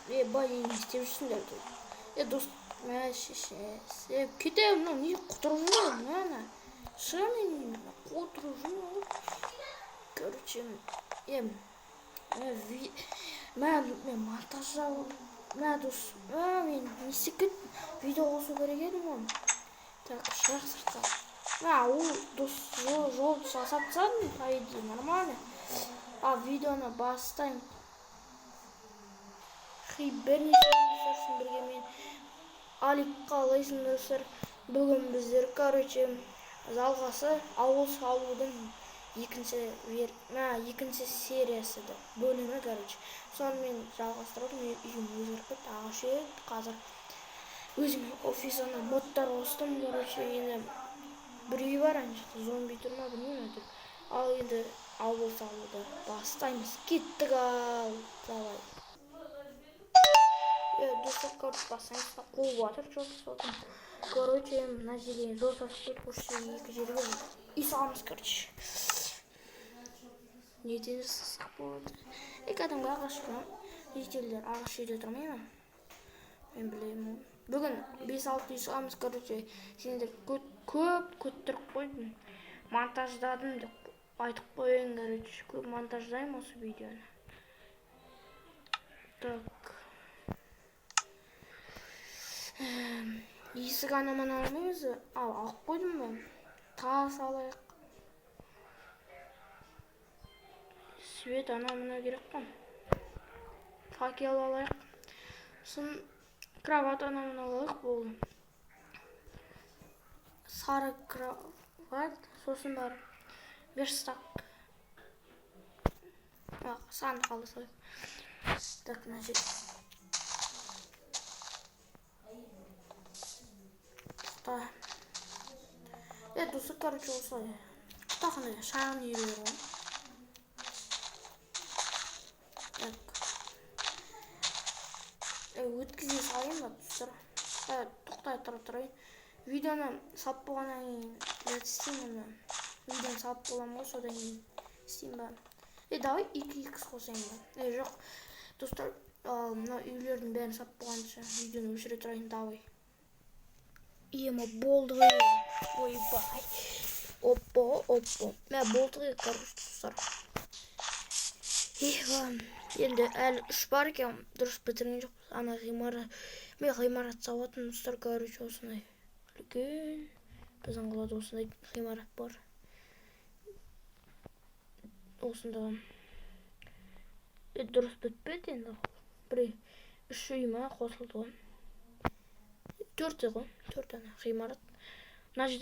Е, бай, не істеп жүрсіңдер? Е, дос, мә, шешесі. Е, кете, мынау не құтырып жүр, мына шыға, құтырып жүр. Короче, е, мә, мен монтаждау, мә, дос, мә, мен не істеп кеттім? Видео қосу керек едім ғой. Так, шығайық сыртқа. Мә, ол, дос, жол жасап тастадым, по идее, нормально. А видеоны бастаймын. Хей, бірнеше бірге мен, Алик. Қалайсың, достар? Бүгін біздер, короче, жалғасы, ауыл салудың екінші вер мә, екінші сериясы да, бөлімі, короче. Соны мен жалғастырып, мен үйім өзгеріп кетті, ағаш үй. Қазір өзіме офис, ана модтар қостым. Короче, енді бір үй бар, ана жақта зомби тұр ма, білмеймін әйтеуір. Ал енді ауыл салуды бастаймыз, кеттік. Ал давай, е, достар, короче, бастаймыз. Қуып жатыр че то. Короче, мына жерге жол тасып қойдық. Осы жерге, екі жерге үй саламыз. Короче, неден жасасақ болады? Е, кәдімгі ағаш қой. Жителдер ағаш үйде тұрмай ма, мен білемін. Бүгін бес алты үй саламыз. Короче, сендер көп көп күттіріп қойдым, монтаждадым деп айтып қояйын. Короче, көп монтаждаймын осы видеоны. Так, есік ана мына алмаймыз. Ал алып қойдым ба? Тас алайық, свет ана мына керек қой. Факел алайық, сосын кровать ана мына алайық. Болды, сары кровать, сосын барып верстак, сандық ала салайық. Так, мына жер, тоқта. Е, достар, короче, осылай қандай шағын үйлер ғой. Так, өткізе салайын ба, достар? Тоқтай тұра тұрайын, видеоны салып болғаннан кейін істеймін. Оны, видеоны салып боламын ғой, содан кейін істеймін ба? Е, давай 2 икс қосайын ба? Е, жоқ, достар, мына үйлердің бәрін салып болғанша видеоны өшіре тұрайын. Давай. Ема, болды ғой. Ойбай, оппа, оппа, мә, болды ғой. Короче, достар, енді әлі үш бар екен, дұрыс бітірген жоқпыз ана ғимарат. Мен ғимарат салып, достар. Короче, осындай үлкен, біздің қалада осындай ғимарат бар. Осында дұрыс бітпеді енді, бір үш үй ма қосылды ғой, төрт ғой, төрт ана ғимарат мына жерде.